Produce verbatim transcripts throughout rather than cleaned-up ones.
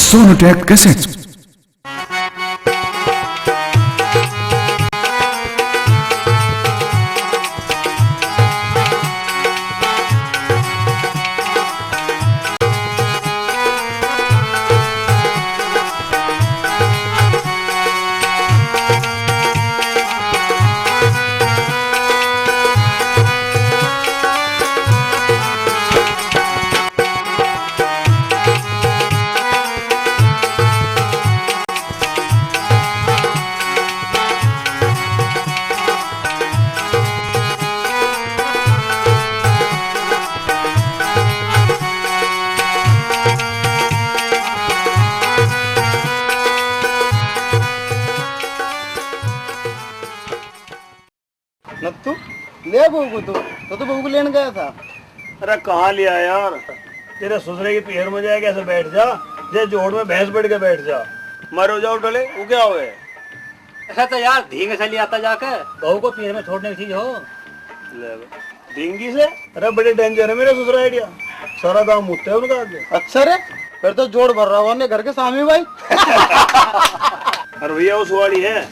Sonotech Cassettes. Nathu, ले बहू को तो, तो तो बहू को लेने गया था। अरे कहाँ लिया यार, तेरे ससुरे की पीहर में जाके ऐसे बैठ जा, जे जोड़ में भैंस बढ़ के बैठ जा। मारो जाओ डले, वो क्या हुए? ऐसा तो यार धींग से ले आता जाके। बहू को पीहर में छोड़ने की चीज हो। ले बे, धींगी से? अरे बड़े डेंजर है मेरे ससुरा आइडिया, सारा गांव मुत्ते हैं उनका आगे। अच्छा रे, फिर तो जोड़ भर रहा होने घर के सामने भाई। अरे भैया, उस वाली है।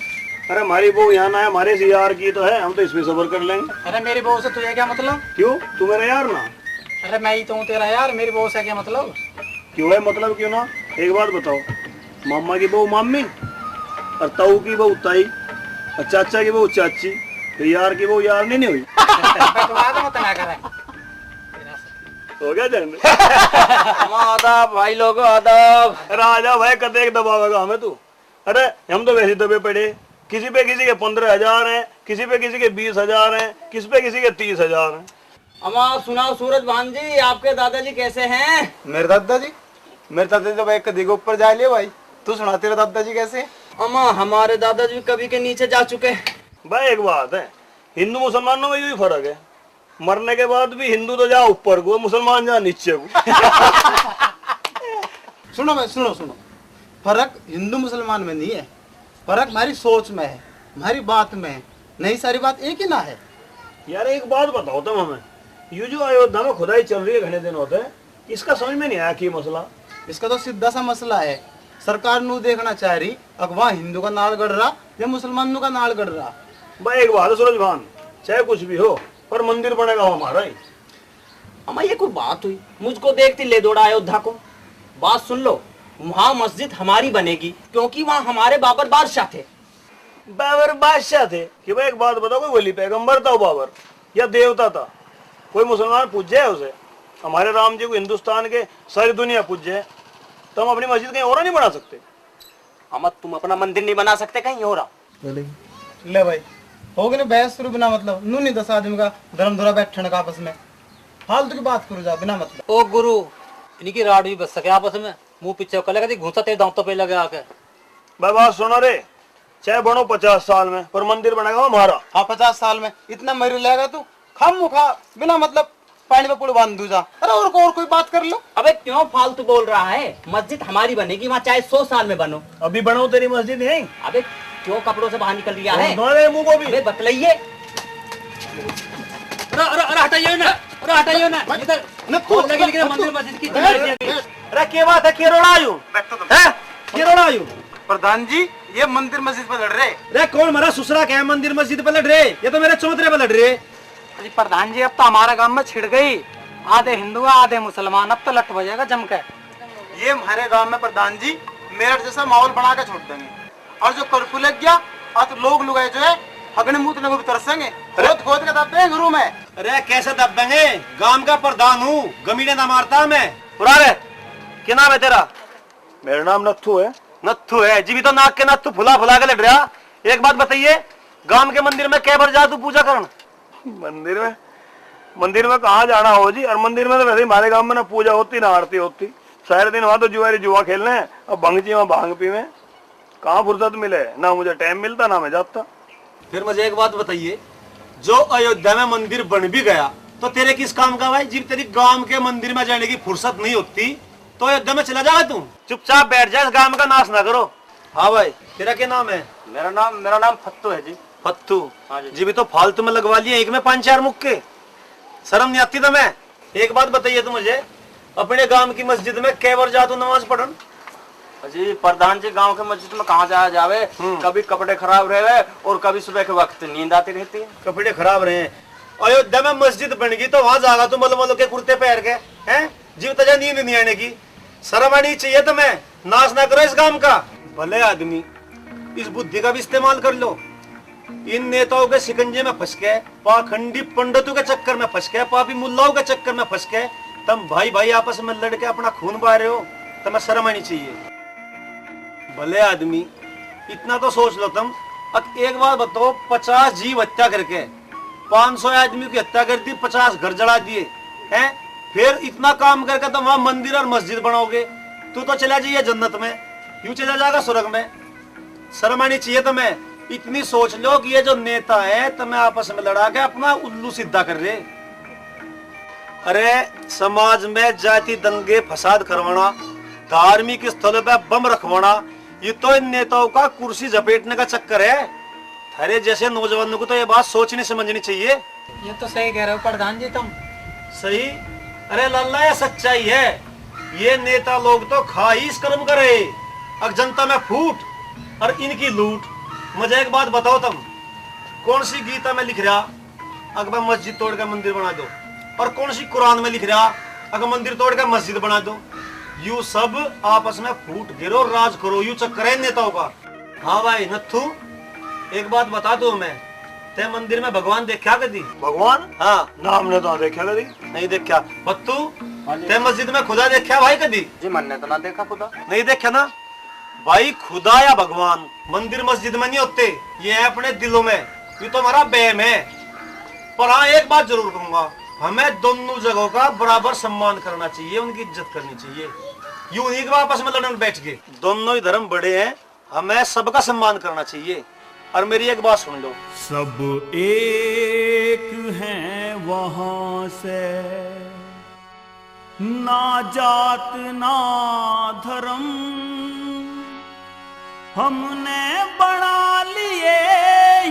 अरे हमारी बहू यहाँ ना है, हमारे से यार की तो है, हम तो इसमें सब्र कर लेंगे। अरे मेरी बहू से तुझे क्या मतलब? क्यों, तू मेरा यार ना? अरे मैं ही तो हूँ तेरा यार, मेरी बहू से क्या मतलब? क्यों है मतलब क्यों ना? एक बात बताओ, मामा की बहू मामी, और ताऊ की बहू ताई, और चाचा की बहू चाची, तो यार की बहू यार नहीं, नहीं हुई? बकवास मत ना करे। हो गया झंड। आदाब भाई लोगों, आदाब। अरे आजा भाई, कद एक दबावेगा हमें तू। अरे हम तो वैसे दबे पड़े, किसी पे किसी के पन्द्रह हजार हैं, किसी पे किसी के बीस हजार हैं, किस पे किसी के तीस हजार हैं। अमा सुनाओ सूरज भान जी, आपके दादाजी कैसे हैं? मेरे दादाजी, मेरे दादाजी तो भाई कदी के ऊपर जा लियो भाई। तू सुना, तेरे दादाजी कैसे हैं? अमा हमारे दादाजी कभी के नीचे जा चुके हैं। भाई एक बात है, हिंदू मुसलमानों में यही फर्क है, मरने के बाद भी हिंदू तो जा ऊपर को, मुसलमान जा नीचे को। सुनो भाई, सुनो, सुनो, फर्क हिंदू मुसलमान में नहीं है, फर्क हमारी सोच में है, हमारी बात में है, नहीं सारी बात एक ही ना है। यार एक बात बताओ तुम हमें, ये जो अयोध्या में खुदाई चल रही है घने दिन होते हैं, इसका समझ में नहीं आया कि मसला। इसका तो सीधा सा मसला है, सरकार नू देखना चाह रही अगवा हिंदू का नाल गड़ रहा या मुसलमानों का नाल गड़ रहा। भाई एक बात है सूरज भान, चाहे कुछ भी हो, पर मंदिर बनेगा वो हमारा ही। अमा ये कोई बात हुई, मुझको देखती ले दौड़ा अयोध्या को। बात सुन लो, वहां मस्जिद हमारी बनेगी क्योंकि वहां हमारे बाबर बादशाह थे। बाबर बादशाह थे कि भाई एक बात बताओ, कोई वली पैगंबर था वो बाबर या देवता था? कोई मुसलमान पूजे है उसे? हमारे राम जी को हिंदुस्तान के सारी दुनिया पूजे है, तो हम अपनी मस्जिद कहीं और नहीं बना सकते? अमा तुम अपना मंदिर नहीं बना सकते कहीं और? ले भाई, हो गए ना बहस शुरू बिना मतलब, नू नहीं दस आदमी का धर्म धुरा बैठने का आपस में, फालतू की बात करो जा बिना मतलब। ओ गुरु, इनकी राड भी बच सके आपस में, मुंह पीछे कर लेगा, घूसा तेरे दांतों पे लगे आके। भाई बात सुनो रे, चाहे बनो पचास साल में, पर मंदिर बनेगा हमारा। हाँ, पचास साल में इतना मर लेगा तू, खामोखा बिना मतलब पानी पे पुल बांध दूजा। अरे और को, और कोई बात कर लो। अबे क्यों फालतू बोल रहा है? मस्जिद हमारी बनेगी, वहाँ चाहे सौ साल में बनो। अभी बनाओ तेरी मस्जिद यहीं। अबे क्यों कपड़ों से बाहर निकल रिया है? दो दे मुंह को भी। अबे बतलाइए। अरे, अरे, अरे हटाइए ना, अरे हटाइए ना। इधर न तू, खोद लगी, लेकिन न तू। मंदिर मस्जिद की अरे, अरे, अरे, के बात है, के रोड़ा आयो? हैं? के रोड़ा आयो? प्रधान जी, ये मंदिर मस्जिद पे लड़ रहे। अरे कौन मरा ससुरा के मंदिर मस्जिद पे लड़ रहे? ये तो मेरे चौतरे पे लड़ रहे। अरे प्रधान जी, अब तो हमारे गांव में छिड़ गई, आधे हिंदू आधे मुसलमान, अब तो लट हो जाएगा जम के। ये हमारे गांव में प्रधान जी मेरठ जैसा माहौल बना के छोड़ देंगे, और जो कर्फ्यू लग गया, और तो लोग लुगाए जो है हगने मूतने को भी तरसेंगे, खोद खोद के दबेंगे घरों में। अरे कैसे दबेंगे? गांव का प्रधान हूँ, गमीने ना मारता मैं। बुरा रे, क्या नाम है तेरा? मेरा नाम नत्थू है। नत्थू है जी, भी तो नाक के नत्थू फुला फुला के लड़ रहा। एक बात बताइए, गांव के मंदिर में कै बार जा तू पूजा करण? मंदिर में, मंदिर में कहाँ जाना हो जी? और मंदिर में तो वैसे ही हमारे गांव में ना पूजा होती ना आरती होती। सारे दिन वहां तो जुआरी जुआ खेलने हैं, अब भंगची वहां भांग पीवे। कहाँ फुर्सत मिले, ना मुझे टाइम मिलता ना मैं जाता। फिर मुझे एक बात बताइए, जो अयोध्या में मंदिर बन भी गया तो तेरे किस काम का भाई? जब तेरी गांव के मंदिर में जाने की फुर्सत नहीं होती तो अयोध्या में चला जाएगा तू? चुपचाप बैठ जा, इस गांव का नाश ना करो। हाँ भाई, तेरा क्या नाम है? मेरा नाम, मेरा नाम फत्तू है जी। फत्तू? हाँ जी। जी भी तो फालतू में लगवा लिए एक में पांच चार मुक्के, शर्म नहीं आती तुम्हें? एक बात बताइए तो मुझे, अपने गांव की मस्जिद में कै बार जा तू नमाज पढ़न? जी प्रधान जी, गांव के मस्जिद में कहाँ जाया जावे? हम्म। कभी कपड़े खराब रहे और कभी सुबह के वक्त नींद आती रहती है। कपड़े खराब रहे। अयोध्या में मस्जिद बन गई तो वहां जागा तू मलमल के कुर्ते पहन के, हैं? जीव तजा नींद नहीं आने की। शर्म आनी चाहिए तुम्हें। नाश ना करो इस गांव का। भले आदमी, इस बुद्धि का भी इस्तेमाल कर लो। इन नेताओं के शिकंजे में फंस के, पाखंडी पंडितों के चक्कर में फंस के, पापी मुल्लाओं के चक्कर में फंस के तुम भाई भाई आपस में लड़के अपना खून बहा रहे हो। तुम्हें शर्म आनी चाहिए। भले आदमी, इतना तो सोच लो तुम। अब एक बात बताओ, पचास जीव हत्या करके पाँच सौ आदमी की हत्या कर दी, पचास घर जला दिए, हैं? फिर इतना काम करके तुम वहां मंदिर और मस्जिद बनाओगे? तू तो चला जाइए जन्नत में, यूं चला जाएगा स्वर्ग में। शर्म आनी चाहिए तुम्हें। इतनी सोच लो कि ये जो नेता है, तुम्हें आपस में लड़ा के अपना उल्लू सीधा कर रहे। अरे, समाज में जाति दंगे फसाद करवाना, धार्मिक स्थल पे बम रखवाना, ये तो इन नेताओं का कुर्सी झपेटने का चक्कर है। थारे जैसे नौजवानों को तो ये बात सोचनी समझनी चाहिए। ये तो सही कह रहे हो प्रधान जी तुम। सही? अरे लाला, ये सच्चाई है। ये नेता लोग तो खा ही इस कर्म करे। अक जनता में फूट और इनकी लूट। मुझे एक बात बताओ तुम, कौन सी गीता में लिख रहा अक मैं मस्जिद तोड़ के मंदिर बना दो, और कौन सी कुरान में लिख रहा अक मंदिर तोड़ के मस्जिद बना दो? यू सब आपस में फूट गिरो, राज करो, यू चक्कर है नेताओं का। हाँ भाई नथु, एक बात बता तू हमें, ते मंदिर में भगवान देखा कदी? भगवान? हाँ। ना, हमने तो ना देखा कदी। नहीं देखा। बत्तू, हाँ जी। ते मस्जिद में खुदा देखा भाई कदी? जी, मैंने तो ना देखा खुदा। नहीं देखा ना? भाई, खुदा या भगवान मंदिर मस्जिद में नहीं होते, ये है अपने दिलों में। ये तो हमारा बहम है। पर हाँ, एक बात जरूर कहूंगा, हमें दोनों जगहों का बराबर सम्मान करना चाहिए, उनकी इज्जत करनी चाहिए। यूं नहीं कि वो आपस में लड़न बैठ गए। दोनों ही धर्म बड़े हैं, हमें सबका सम्मान करना चाहिए। और मेरी एक बात सुन लो। सब एक हैं वहां से, ना जात ना धर्म, हमने बना लिए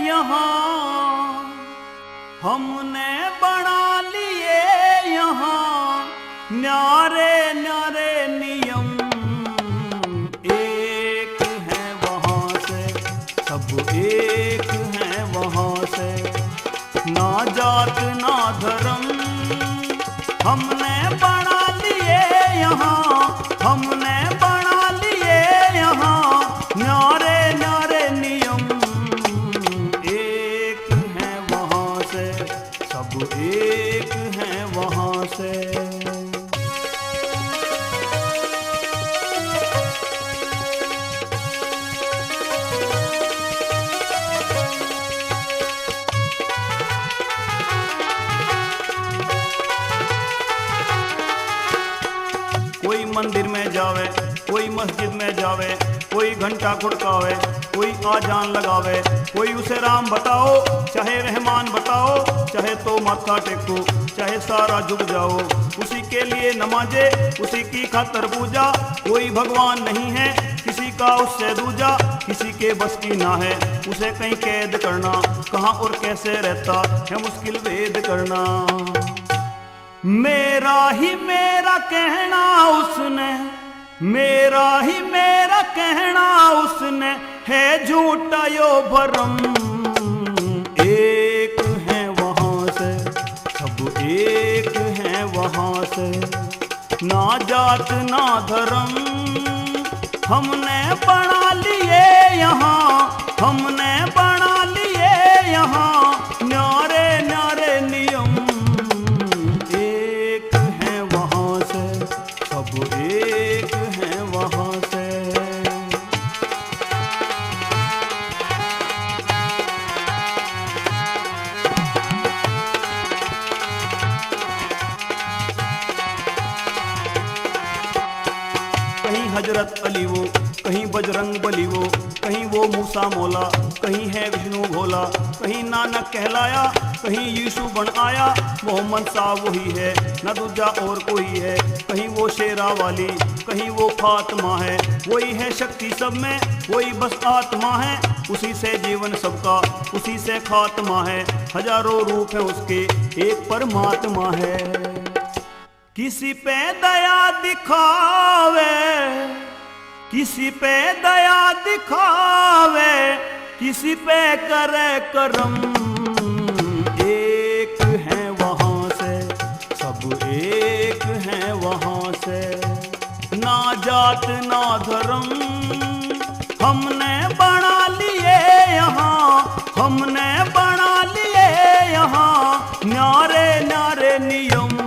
यहाँ, हमने बना लिए यहाँ न्यारे न्यारे नियम। एक हैं वहां से, सब एक हैं वहां से, ना जात ना धर्म, हमने बना लिए यहाँ, हमने बना लिए यहाँ न्यारे न्यारे नियम। एक हैं वहां से, सब एक हैं वहां से। कोई मंदिर में जावे, कोई मस्जिद में जावे, कोई घंटा खुड़कावे, कोई आजान लगावे, कोई उसे राम बताओ, चाहे रहमान बताओ, चाहे तो माथा टेको, चाहे सारा झुक जाओ। उसी के लिए नमाजे, उसी की खातर पूजा। कोई भगवान नहीं है किसी का उससे दूजा, किसी के बस की ना है उसे कहीं कैद करना। कहाँ और कैसे रहता है मुश्किल भेद करना। मेरा ही मेरा कहना उसने, मेरा ही मेरा कहना उसने, है झूठा यो भरम। एक हैं वहां से, सब एक हैं वहां से, ना जात ना धर्म, हमने बना लिए यहाँ, हमने बना लिए यहाँ न्यारे न्यारे नियम। एक हैं वहां से, सब एक हैं वहां से। कहीं हजरत अली वो, कहीं बजरंग बली वो, कहीं वो मूसा मौला, कहीं है विष्णु भोला, कहीं नानक कहलाया, कहीं यीशु बन आया। मोहम्मद सा वही है, ना दूजा और कोई है। कहीं वो शेरा वाली, कहीं वो फातिमा है, वही है शक्ति सब में, वही बस आत्मा है। उसी से जीवन सबका, उसी से खात्मा है। हजारों रूप है उसके, एक परमात्मा है। किसी पे दया दिखावे, किसी पे दया दिखावे, किसी पे करे करम। एक है वहां से, सब एक है वहां से। ना जात ना धर्म हमने बना लिए यहाँ, हमने बना लिए यहाँ न्यारे न्यारे नियम।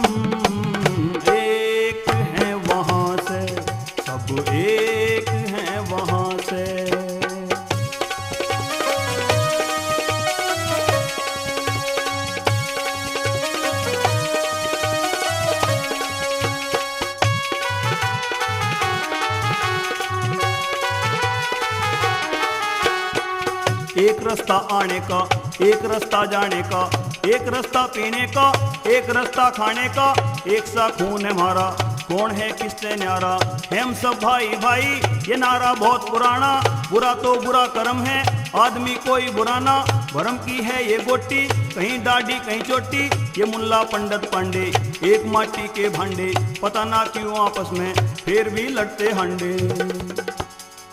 एक है वहां से, सब एक है वहां से। एक रास्ता आने का, एक रास्ता जाने का, एक रास्ता पीने का, एक रास्ता खाने का। एक सा खून है म्हारा, कौन है किससे न्यारा? हम सब भाई भाई, ये नारा बहुत पुराना। बुरा तो बुरा कर्म है, आदमी कोई बुरा ना। भरम की है ये गोटी, कहीं दाढ़ी कहीं चोटी। ये मुल्ला पंडित पांडे, एक माटी के भांडे, पता ना क्यों आपस में फिर भी लड़ते हांडे।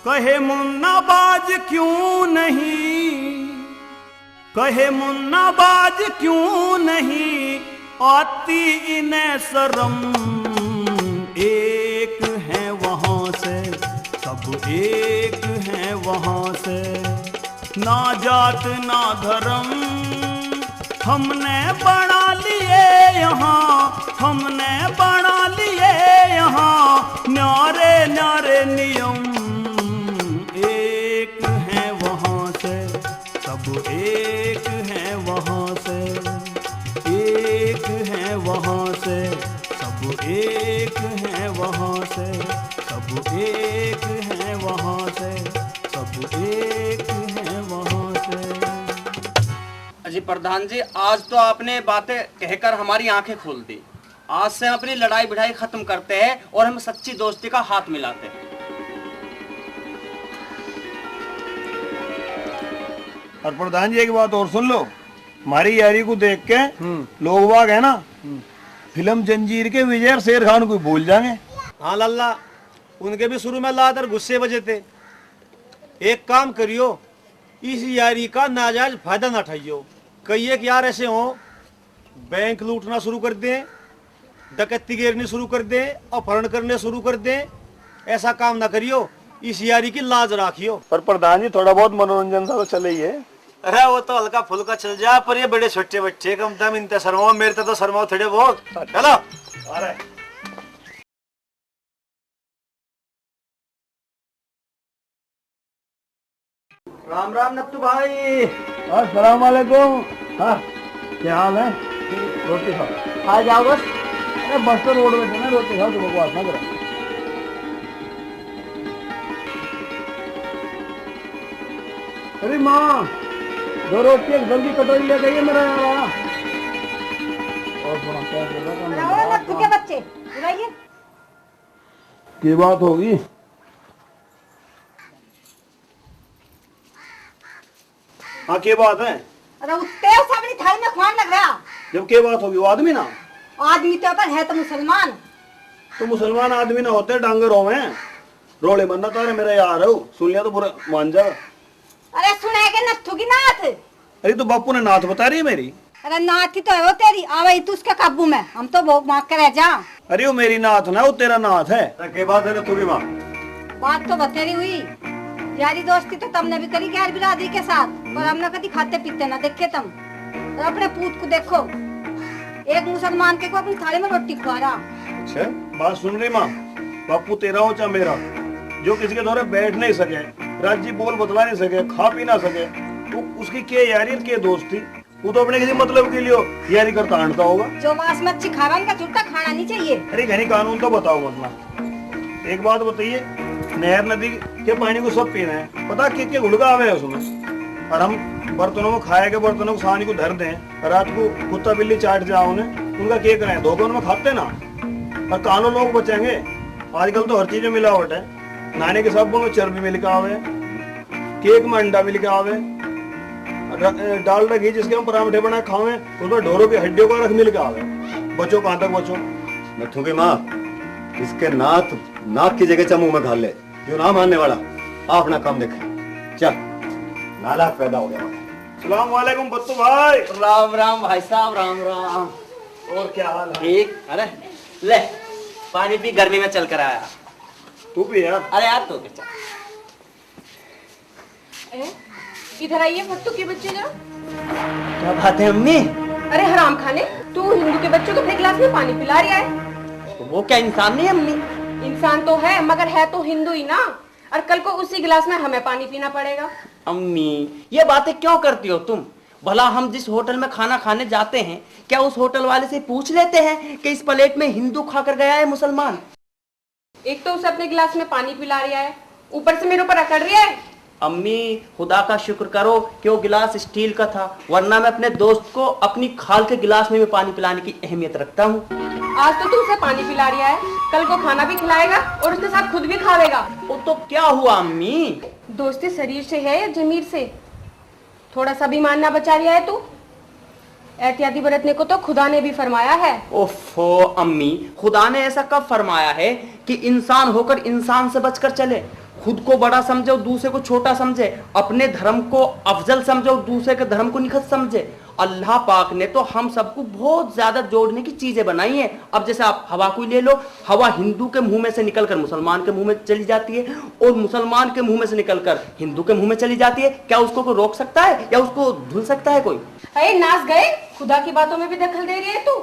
कहे मुन्ना बाज क्यों नहीं, कहे मुन्ना बाज क्यों नहीं आती इन्हें शर्म। एक है वहां से, सब एक है वहां से। ना जात ना धर्म हमने बना लिए यहाँ, हमने बना लिए यहाँ न्यारे न्यारे नियम। एक है वहां से, सब एक है वहां से। एक है वहां से, सब एक है वहां से। सब एक है वहां से, सब एक है वहां से। अजी प्रधान जी, आज तो आपने बातें कहकर हमारी आंखें खोल दी। आज से अपनी लड़ाई भिड़ाई खत्म करते हैं और हम सच्ची दोस्ती का हाथ मिलाते हैं। और प्रधान जी, एक बात और सुन लो, हमारी यारी को देख के हम्म। लोग बाग है ना, हम्म। फिल्म जंजीर के विजय और शेर खान को भूल जाएंगे। हाँ लाला, उनके भी शुरू में लात और गुस्से बजे थे। एक काम करियो, इस यारी का नाजायज फायदा ना उठाइयो। कई एक यार ऐसे हों, बैंक लूटना शुरू कर दें, डकैती गेरनी शुरू कर दें, अपहरण करने शुरू कर दें। ऐसा काम ना करियो, इस यारी की लाज राखियो। पर प्रधान जी, थोड़ा बहुत मनोरंजन सा तो चले ही है। अरे, वो तो हल्का फुल्का चल जा, पर ये बड़े छोटे बच्चे कम दम, इनते शर्माओ, मेरे ते तो शर्माओ थोड़े बहुत। चलो। अरे। राम राम नत्थू भाई। अस्सलाम वालेकुम। हाँ, क्या हाल है? रोटी खाओ। खा जाओ बस। अरे बस तो रोड में थे ना, रोटी खाओ तो बकवास ना करो। अरे माँ, दो रोटी एक जल्दी कटोरी लेके आइए मेरा यार। और सुना, क्या चल रहा है? अरे ओ नत्थू के बच्चे, इधर आइए। की बात होगी? हाँ, के बात है? अरे उत्ते उस अपनी थाली में खुआन लग रहा। जब के बात होगी, वो आदमी ना? आदमी तो पर है तो मुसलमान। तो मुसलमान आदमी ना होते, डांगर होवे। रोले मत ना तारे, मेरा यार हो, सुन लिया तो बुरा मान जा। अरे सुने के नत्थू की नाथ। अरे तो बापू ने नाथ बता रही है मेरी। अरे नाथ ही तो है वो तेरी, आवे ही तू उसके काबू में, हम तो भोग मांग के रह जा। अरे वो मेरी नाथ ना, वो तेरा नाथ है। अरे के बात है नत्थू की माँ? बात तो बतेरी हुई, यारी दोस्ती तो तमने भी करी गैर बिरादरी के साथ, पर हमने कभी खाते पीते ना देखे तम। और अपने पूत को देखो, एक मुसलमान के को अपनी थाली में रोटी खुआ रहा। अच्छा, बात सुन रही माँ, बापू तेरा हो चाहे मेरा, जो किसी के दौरे बैठ नहीं सके, राजी बोल बतला नहीं सके, खा पी ना सके, तो उसकी के यारी और के दोस्ती? वो तो अपने किसी मतलब के लिए हो, यारी करता आंटता होगा। जो मांस मच्छी खावा, उनका झूठा खाना नहीं चाहिए। अरे घनी कानून तो बताओ मत ना। एक बात बताइए, नहर नदी के पानी को सब पीना है, पता के के घुड़का आवे है उसमें। और हम बर्तनों में, खाए के बर्तनों को सांझ को धर दें, रात को कुत्ता बिल्ली चाट जाओ उन्हें, उनका के करें? धोखे उनमें खाते ना। और कालो लोग बचेंगे। आजकल तो हर चीज में मिलावट है। नहाने के साबुन में चर्बी मिल के आवे, केक में अंडा मिल के आवे, र-, डालडा घी जिसके हम परांठे बना खावे, उसमें ढोरों की हड्डियों का रस मिल के आवे। बचो, कहाँ तक बचो? नत्थू की माँ, इसके नाथ नाक की जगह चमू में घाल ले। जो ना मानने वाला, अपना काम देखे। चल, नालायक पैदा हो गया। सलाम वालेकुम बत्तू भाई। राम राम भाई साहब, राम राम। और क्या हाल है? ठीक। अरे ले, पानी पी, गर्मी में चल कर आया। तू भी यार। अरे यार, तू भी चल। ए, इधर आइए, बत्तू के बच्चे जरा। क्या बात है अम्मी? अरे हराम खाने, तू हिंदू के बच्चों को अपने गिलास में पानी पिला रहा है। तो वो क्या इंसान नहीं है अम्मी? इंसान तो है, मगर है तो हिंदू ही ना। और कल को उसी गिलास में हमें पानी पीना पड़ेगा। अम्मी, ये बातें क्यों करती हो तुम? भला हम जिस होटल में खाना खाने जाते हैं, क्या उस होटल वाले से पूछ लेते हैं कि इस प्लेट में हिंदू खाकर गया है मुसलमान? एक तो उसे अपने गिलास में पानी पिला रहा है, ऊपर से मेरे ऊपर अकड़ रहा है। अम्मी, खुदा का शुक्र करो कि वो गिलास स्टील का था, वरना मैं अपने दोस्त को अपनी खाल के गिलास में भी पानी पिलाने की अहमियत रखता हूँ। आज तो तू उसे पानी पिला रहा है, कल को खाना भी खिलाएगा और उसके साथ खुद भी खावेगा। वो तो क्या हुआ अम्मी? दोस्ती शरीर से है या जमीर से? थोड़ा सा भी मान ना बचा रहा है तू। एहतियाती बरतने को तो खुदा ने भी फरमाया है। ओफो अम्मी, खुदा ने ऐसा कब फरमाया है कि इंसान होकर इंसान से बचकर चले? खुद को बड़ा समझे और दूसरे को छोटा समझे, अपने धर्म को अफजल समझे और दूसरे के धर्म को निखस समझे। अल्लाह पाक ने तो हम सबको बहुत ज्यादा जोड़ने की चीजें बनाई हैं। अब जैसे आप हवा को ही ले लो, हवा हिंदू के मुंह में से निकलकर मुसलमान के मुंह में चली जाती है और मुसलमान के मुंह में से निकलकर हिंदू के मुंह में चली जाती है। क्या उसको कोई रोक सकता है या उसको धुल सकता है कोई? अरे नास गए, खुदा की बातों में भी दखल दे रही है तू।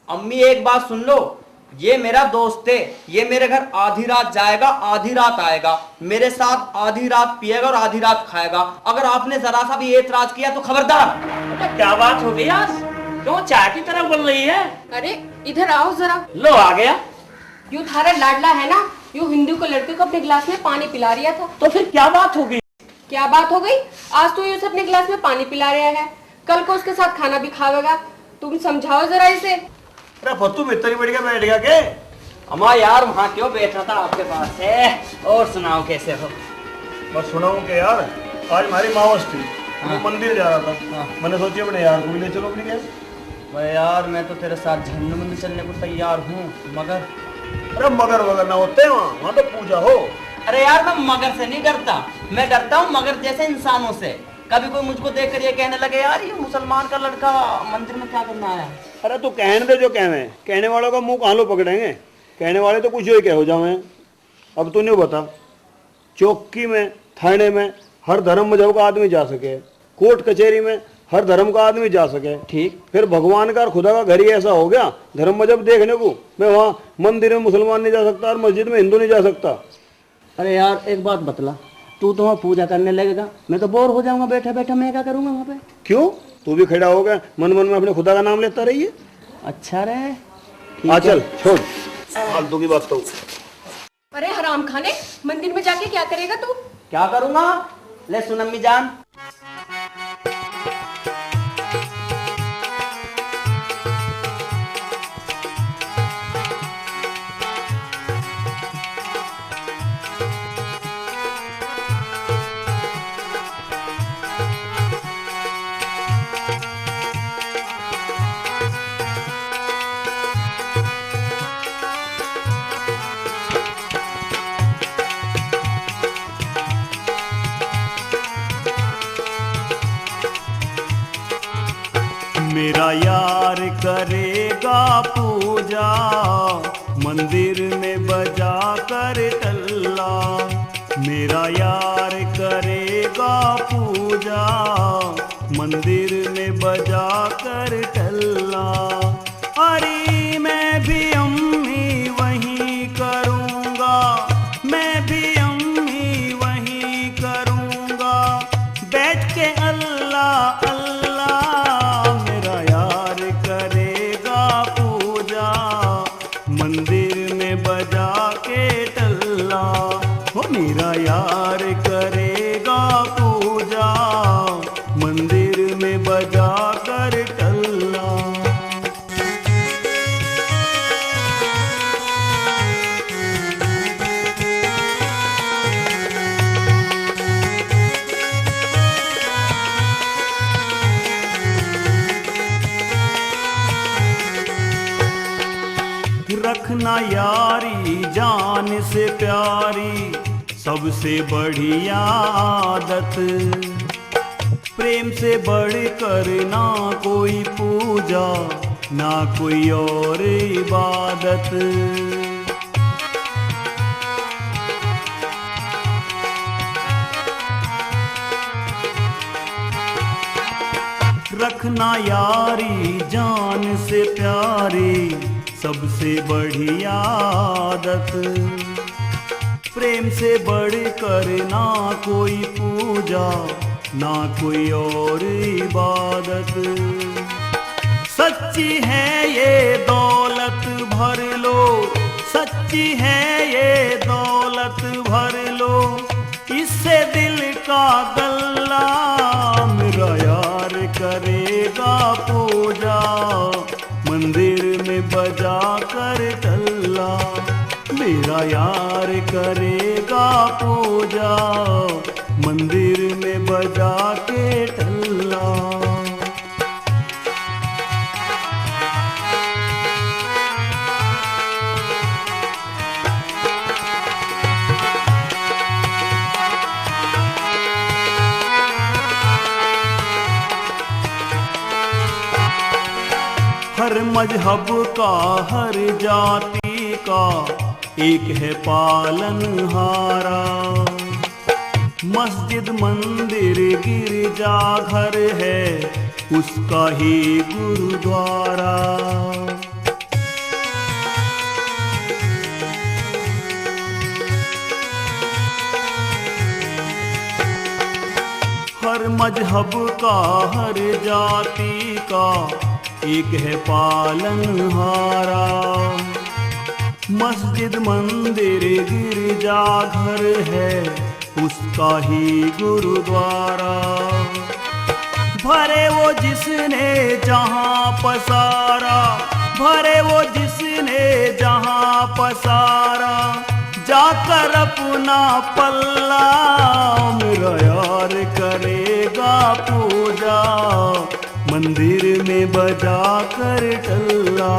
अम्मी, एक बात सुन लो, ये मेरा दोस्त है, ये मेरे घर आधी रात जाएगा, आधी रात आएगा, मेरे साथ आधी रात पिएगा और आधी रात खाएगा। अगर आपने जरा सा भी एतराज किया तो खबरदार। बेटा, क्या बात हो गई आज? क्यों चाय की तरह बोल रही है? अरे, इधर आओ जरा। लो, आ गया। यू थारा लाडला है ना, यू हिंदू को लड़के को अपने गिलास में पानी पिला रहा था। तो फिर क्या बात हो गई? क्या बात हो गई? आज तो ये उसे अपने गिलास में पानी पिला रहा है, कल को उसके साथ खाना भी खावेगा। तुम समझाओ जरा इसे। अरे फत्तू भीतर ही बैठ गया, बैठ गया के? अम्मा यार, वहाँ क्यों बैठा था आपके पास से? और सुनाओ, कैसे हो? बस सुनाऊं के यार, आज हमारी मावस थी, हाँ। मैं मंदिर जा रहा था। हाँ। मैंने सोची अपने यार को भी ले चलो अपने गैस। भाई यार, मैं तो तेरे साथ जहन्नुम में भी चलने को तैयार हूँ, मगर अरे मगर वगर ना होते हैं वहाँ, वहाँ तो पूजा हो। अरे यार, मैं मगर से नहीं डरता, मैं डरता हूँ मगर जैसे इंसानों से। कभी कोई मुझको देखकर ये कहने लगे, "यार, ये मुसलमान का लड़का मंदिर में क्या करना आया?" अरे तू कहने दे जो कहवे, कहने वालों का मुंह कहाँ लो पकड़ेंगे? कहने वाले तो कुछ जो ही कह हो जावे। अब तू न्यू बता, चौकी में, थाने में, हर धर्म मजहब का आदमी जा सके, कोर्ट कचहरी में हर धर्म का आदमी जा सके। ठीक। फिर भगवान का और खुदा का घर ही ऐसा हो गया, धर्म मजहब देखने को। मैं वहाँ मंदिर में मुसलमान नहीं जा सकता और मस्जिद में हिंदू नहीं जा सकता। अरे यार, एक बात बतला, तू तो वहाँ पूजा करने लगेगा, मैं तो बोर हो जाऊंगा बैठा बैठा, मैं क्या करूंगा वहाँ पे? क्यों? तू भी खड़ा हो गया, मन मन में अपने खुदा का नाम लेता रहिए। अच्छा रे, ठीक आ है। चल, छोड़ फालतू की बात तो। अरे हराम खाने, मंदिर में जाके क्या करेगा तू? क्या करूंगा? ले सुन अम्मी जान। मेरा यार करेगा पूजा मंदिर में बजा कर टल्ला। मेरा यार करेगा पूजा मंदिर में बजा कर टल्ला। अरे मैं भी अम्मी वहीं करूँगा, मैं भी अम्मी वहीं करूँगा बैठ के अल्लाह अल्लाह। मेरा यार करेगा पूजा मंदिर में बजा के टल्ला। हो मेरा यार करेगा पूजा मंदिर में बजा कर टल्ला। रखना यारी जान से प्यारी, सबसे बढ़िया आदत, प्रेम से बढ़कर ना कोई पूजा, ना कोई और इबादत। रखना यारी जान से प्यारी, सबसे बढ़िया आदत। प्रेम से बढ़कर ना कोई पूजा, ना कोई और इबादत। सच्ची है ये दौलत भर लो, सच्ची है ये दौलत भर लो, इससे दिल का गल्ला। मेरा यार करेगा पूजा, मंदिर में बजा कर टल्ला। मेरा यार करेगा पूजा, मंदिर में बजा के टल्ला। हर मजहब का, हर जाति का एक है पालनहारा। मस्जिद, मंदिर, गिरजा घर है उसका ही गुरुद्वारा। हर मजहब का, हर जाति का एक है पालनहारा। मस्जिद, मंदिर, गिरजा घर है उसका ही गुरुद्वारा। भरे वो जिसने जहां पसारा, भरे वो जिसने जहां पसारा, जाकर अपना पल्ला। मेरा यार करेगा पूजा, मंदिर में बजा कर टल्ला।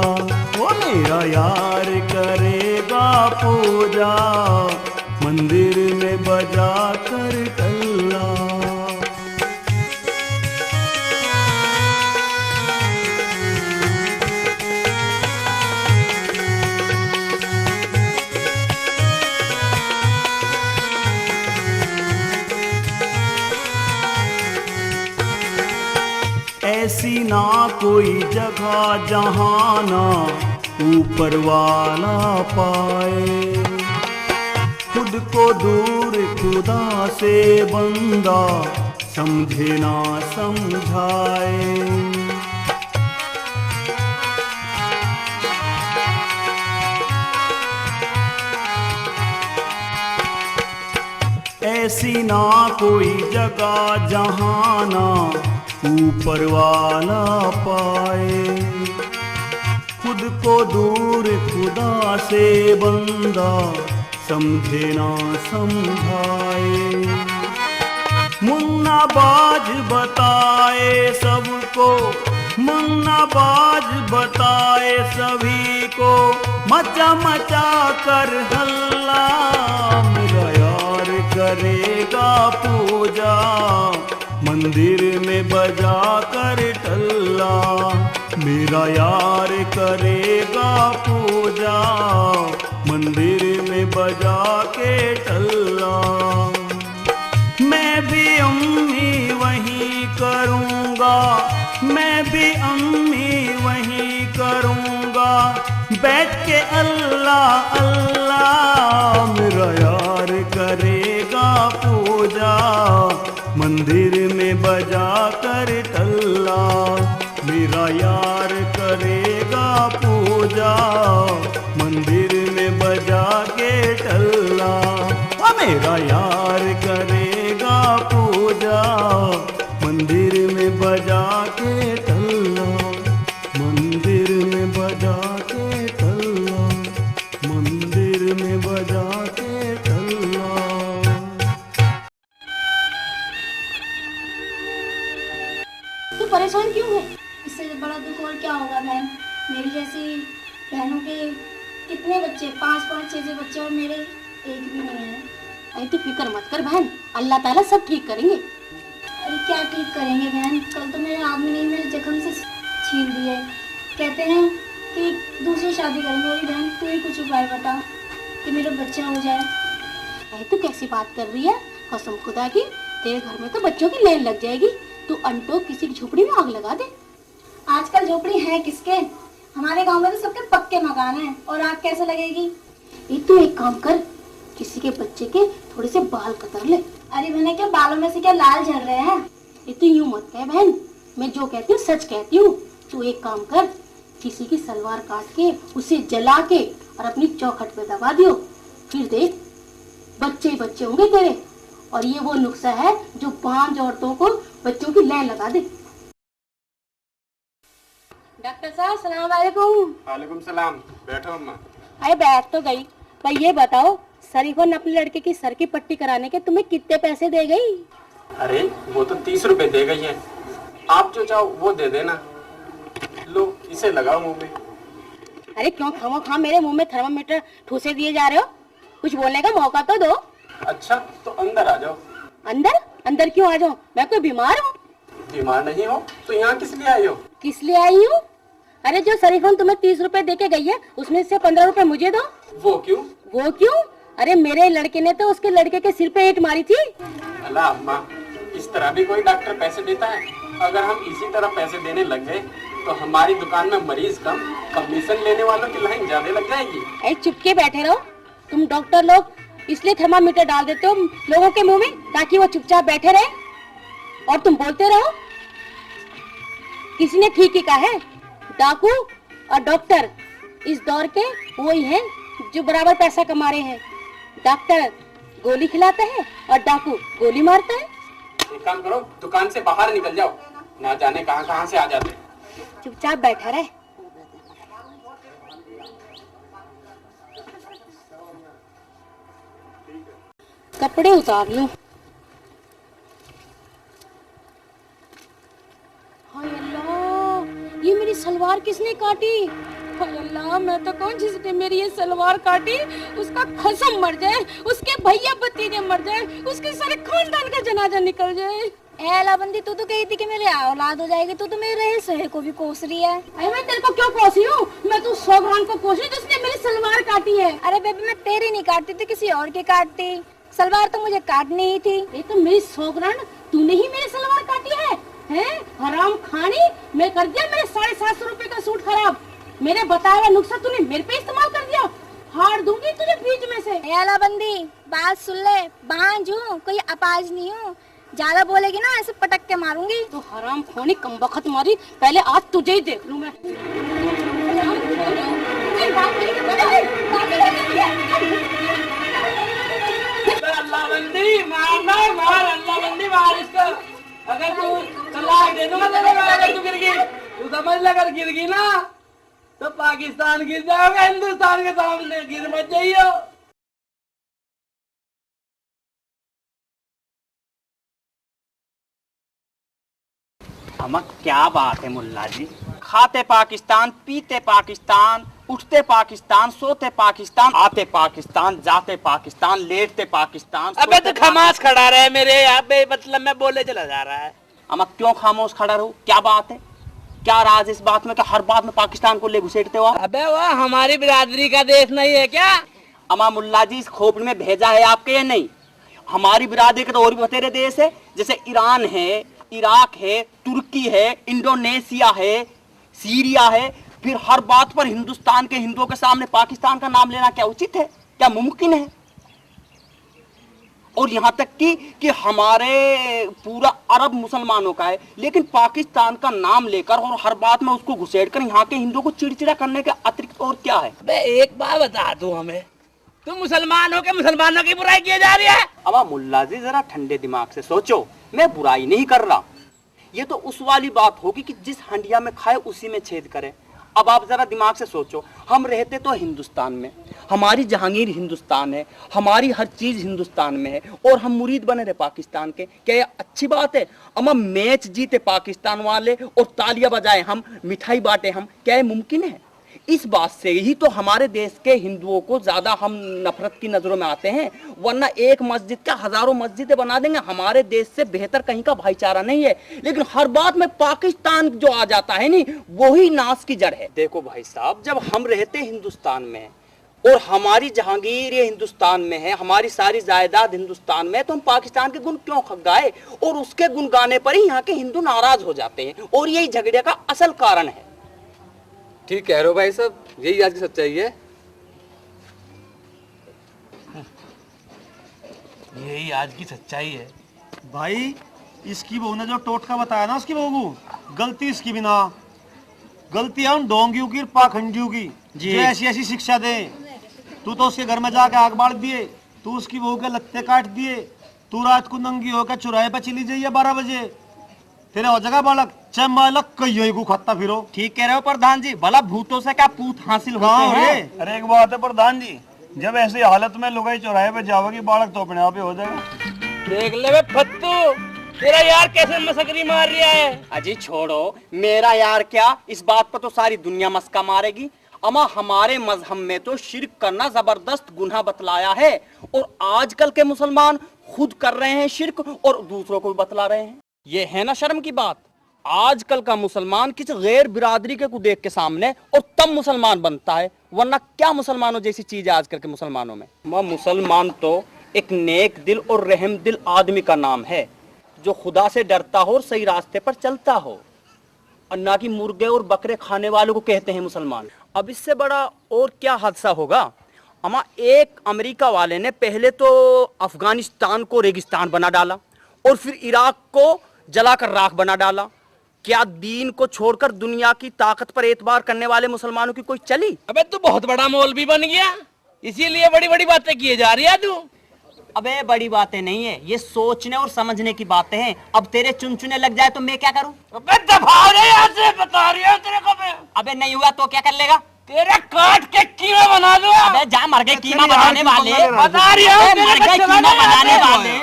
ओ मेरा यार करेगा पूजा, मंदिर में बजा कर टल्ला। ऐसी ना कोई जगह जहां ना ऊपर वाला पाए। खुद को दूर खुदा से बंदा समझे ना समझाए। ऐसी ना कोई जगह जहां ना ऊपर वाला पाए। खुद को दूर खुदा से बंदा समझे ना समझाए। मुन्ना बाज बताए सबको, मुन्ना बाज बताए सभी को, मचा मचा कर हल्ला। मेरा यार करेगा पूजा, मंदिर में बजा कर टल्ला। मेरा यार करेगा पूजा, मंदिर में बजा के टल्ला। मैं भी अम्मी वही करूँगा, मैं भी अम्मी वही करूँगा, बैठ के अल्लाह अल्लाह। मेरा यार करेगा पूजा, मंदिर में बजा कर टल्ला। मेरा यार करेगा पूजा, मंदिर में बजा के टल्ला। ओ मेरा यार करेगा पूजा, मंदिर में बजा के टल्ला। मंदिर में बजा के टल्ला, मंदिर में बजा के टल्ला। तू परेशान क्यों है? इससे बड़ा दुख और क्या होगा बहन? मेरी जैसी बहनों के कितने बच्चे, पाँच पाँच छः छः बच्चे, और मेरे एक भी नहीं है। अरे तू फिक्र मत कर बहन, अल्लाह ताला सब ठीक करेंगे। अरे क्या ठीक करेंगे बहन, कल तो मेरे आदमी ने मेरे जख्म से छील दिए। कहते हैं कि दूसरी शादी करेंगे। अरे बहन, तू ही कुछ उपाय बता कि मेरा बच्चा हो जाए। अरे तू कैसी बात कर रही है, कसम खुदा की, तेरे घर में तो बच्चों की लाइन लग जाएगी। तू अंटो किसी की झोपड़ी में आग लगा दे। आजकल झोपड़ी है किसके? हमारे गांव में तो सबके पक्के मकान हैं, और आग कैसे लगेगी? ये तू एक काम कर, किसी के बच्चे के थोड़े से बाल कतर ले। अरे मैंने क्या, बालों में से क्या लाल झड़ रहे हैं? ये तू यूं मत कह बहन, मैं जो कहती हूँ सच कहती हूँ। तू एक काम कर, किसी की सलवार काट के उसे जला के और अपनी चौखट पे दबा दियो, फिर देख बच्चे ही बच्चे होंगे तेरे। और ये वो नुस्खा है जो बांझ औरतों को बच्चों की लाइन लगा दे। डॉक्टर साहब, सलाम वालेकुम। वालेकुम सलाम। बैठो अम्मा। अरे बैठ तो गई, पर ये बताओ, शरीफा ने अपने लड़के की सर की पट्टी कराने के तुम्हें कितने पैसे दे गई? अरे, वो तो तीस रुपए दे गई है, आप जो चाहो वो दे देना। लो, इसे लगाओ मुंह में। अरे क्यों खामोखा मेरे मुंह में थर्मामीटर ठूसे दिए जा रहे हो? कुछ बोलने का मौका तो दो। अच्छा, तो अंदर आ जाओ। अंदर? अंदर क्यों आ जाऊं? मैं कोई बीमार हूँ? बीमार नहीं हो तो यहाँ किस लिए आई हो? किस लिए आई हूँ? अरे जो शरीफन तुम्हें तीस रुपए दे के गई है, उसमें से पन्द्रह रुपए मुझे दो। वो क्यों? वो क्यों? अरे मेरे लड़के ने तो उसके लड़के के सिर पे ईंट मारी थी। अला अम्मा, इस तरह भी कोई डॉक्टर पैसे देता है? अगर हम इसी तरह पैसे देने लग गए तो हमारी दुकान में मरीज कम, कमीशन लेने वालों की लाइन ज्यादा लग जाएगी। ए, चुप के बैठे रहो। तुम डॉक्टर लोग इसलिए थर्मामीटर डाल देते हो लोगों के मुंह में ताकि वो चुपचाप बैठे रहे और तुम बोलते रहो। किसी ने ठीक ही कहा है, डाकू और डॉक्टर इस दौर के वही हैं जो बराबर पैसा कमा रहे हैं। डॉक्टर गोली खिलाता है और डाकू गोली मारता है। एक काम करो, दुकान से बाहर निकल जाओ, ना जाने कहाँ कहाँ से आ जाते हैं। चुपचाप बैठा रहे। कपड़े उतार लूं। हाय अल्लाह, ये मेरी सलवार किसने काटी? हाय अल्लाह, मैं तो कहूं जिसने मेरी ये सलवार काटी, उसका खसम मर जाए, उसके भैया भतीजे मर जाए, उसके सारे खानदान का जनाजा निकल जाए। ए अलाबंदी, तू तो कही थी कि मेरी औलाद हो जाएगी, तू तो मेरे रहे सहे को भी कोस रही है। अरे मैं तेरे को क्यों कोस रही हूँ? मैं तो सौगरान को कोस रही हूँ जिसने मेरी सलवार काटी है। अरे बेबी, मैं तेरी नहीं काटती थी, किसी और की काटती। सलवार तो मुझे काटनी ही थी। ये तो मेरी सौगरान, तूने ही मेरी सलवार काटी है, हैं? हराम खानी, मैं कर दिया मेरे साढ़े सात सौ रुपए का सूट खराब। मेरे बताया हुआ नुस्खा तूने मेरे पे इस्तेमाल कर दिया। फाड़ दूंगी तुझे बीच में से। ए अलाबंदी, बात सुन ले, बांझ हूँ, कोई अपाज नहीं हूँ। ज्यादा बोलेगी ना, ऐसे पटक के मारूंगी। तो हराम खोनी कमबख्त मारी, पहले आज तुझे ही देख लूं मैं। अल्लाह बंदी, मार ना, मार, अल्लाह बंदी, मार इसको। अगर तू तलाक दे दूंगा तेरे को, अगर तू गिर गई, तू समझ ले, अगर गिर गई ना, तो पाकिस्तान गिर जाओगे, हिंदुस्तान के सामने गिर मत जाइयो। अमा, क्या बात है मुल्ला जी, खाते पाकिस्तान, पीते पाकिस्तान, उठते पाकिस्तान, सोते पाकिस्तान, आते पाकिस्तान, जाते पाकिस्तान, लेटते पाकिस्तान, अबे सोते तो खमास पाकिस्तान। खड़ा रहे मेरे, अबे मतलब मैं बोले चला जा रहा है। अमा, क्यों खामोश खड़ा रहूं? क्या बात है? क्या राज इस बात में कि हर बात में पाकिस्तान को ले घुसेटते हो आप? अबे वो हमारी बिरादरी का देश नहीं है क्या? अमा मुल्ला जी, इस खोपड़ी में भेजा है आपके या नहीं? हमारी बिरादरी के तो और भी बतेरे देश है, जैसे ईरान है, इराक है, तुर्की है, इंडोनेशिया है, सीरिया है। फिर हर बात पर हिंदुस्तान के हिंदुओं के सामने पाकिस्तान का नाम लेना क्या उचित है, क्या मुमकिन है? और यहाँ तक कि कि हमारे पूरा अरब मुसलमानों का है, लेकिन पाकिस्तान का नाम लेकर और हर बात में उसको घुसेड़कर यहाँ के हिंदुओं को चिड़चिड़ा करने के अतिरिक्त और क्या है? अबे एक बात बता तू हमें, तू मुसलमान हो के मुसलमानों की बुराई किए जा रही है? अबा मुल्ला जी, जरा ठंडे दिमाग से सोचो, मैं बुराई नहीं कर रहा। ये तो उस वाली बात होगी कि जिस हंडिया में खाए उसी में छेद करे। अब आप जरा दिमाग से सोचो, हम रहते तो हिंदुस्तान में, हमारी जहांगीर हिंदुस्तान है, हमारी हर चीज हिंदुस्तान में है, और हम मुरीद बने रहे पाकिस्तान के। क्या ये अच्छी बात है? हम मैच जीते पाकिस्तान वाले और तालियां बजाए हम, मिठाई बांटे हम, क्या ये मुमकिन है? इस बात से ही तो हमारे देश के हिंदुओं को ज्यादा हम नफरत की नजरों में आते हैं, वरना एक मस्जिद क्या हजारों मस्जिदें बना देंगे। हमारे देश से बेहतर कहीं का भाईचारा नहीं है, लेकिन हर बात में पाकिस्तान जो आ जाता है नी, वही नाश की जड़ है। देखो भाई साहब, जब हम रहते हिंदुस्तान में और हमारी जहांगीर ये हिंदुस्तान में है, हमारी सारी जायदाद हिंदुस्तान में है, तो हम पाकिस्तान के गुण क्यों ख-, गाए? और उसके गुण गाने पर ही यहाँ के हिंदू नाराज हो जाते हैं, और यही झगड़े का असल कारण है। ठीक कह रहे हो भाई साहब, यही आज की सच्चाई है। यही आज की सच्चाई है। भाई, इसकी बहू ने जो टोटका बताया ना उसकी बहू को, गलती इसकी भी ना, गलती है उन ढोंगियों की, पाखंडियों की, जी। जो ऐसी ऐसी शिक्षा दे। तू तो उसके घर में जाके आग बाल दिए, तू उसकी बहू के लत्ते काट दिए, तू रात को नंगी होकर चौराहे पे चली जाइए बारह बजे, तेरे हो जाएगा बालक, चाहे मालक कहियो ही को खाता फिरो। ठीक कह रहे हो प्रधान जी, भला भूतों से क्या पूत हासिल होते हैं? अरे एक बात है प्रधान जी, जब ऐसी हालत में लुगाई चौराहे पे जावेगी, बालक तो अपने आप ही हो जाएगा। देख ले बे फत्तू, तेरा यार कैसे मसकरी मार रहा है। अजी छोड़ो, मेरा यार क्या, इस बात पर तो सारी दुनिया मस्का मारेगी। अमा हमारे मजहब में तो शिर्क करना जबरदस्त गुनाह बतलाया है, और आजकल के मुसलमान खुद कर रहे हैं शिर्क और दूसरों को भी बतला रहे हैं। ये है ना शर्म की बात? आजकल का मुसलमान किसी गैर बिरादरी के को देख के सामने और तब मुसलमान बनता है, वरना क्या मुसलमानों जैसी चीज है आजकल के मुसलमानों में? वह मुसलमान तो एक नेक दिल और रहम दिल आदमी का नाम है, जो खुदा से डरता हो और सही रास्ते पर चलता हो, और ना कि मुर्गे और बकरे खाने वालों को कहते हैं मुसलमान। अब इससे बड़ा और क्या हादसा होगा? अमा एक अमेरिका वाले ने पहले तो अफगानिस्तान को रेगिस्तान बना डाला और फिर इराक को जलाकर राख बना डाला। क्या दीन को छोड़कर दुनिया की ताकत पर एतबार करने वाले मुसलमानों की कोई चली? अबे तू बहुत बड़ा मौलवी बन गया, इसीलिए बड़ी बड़ी बातें किए जा रही है तू। अबे बड़ी बातें नहीं है, ये सोचने और समझने की बातें हैं। अब तेरे चुनचुने लग जाए तो मैं क्या करूं? अबे दफा हो जा यहाँ से, बता रही हूँ तेरे को मैं। अबे नहीं हुआ तो क्या कर लेगा? तेरे काट के कीमा बना दूंगा। अबे जा मर गए, कीमा बनाने वाले। बता रही हूँ, अबे मर गए, कीमा बनाने वाले।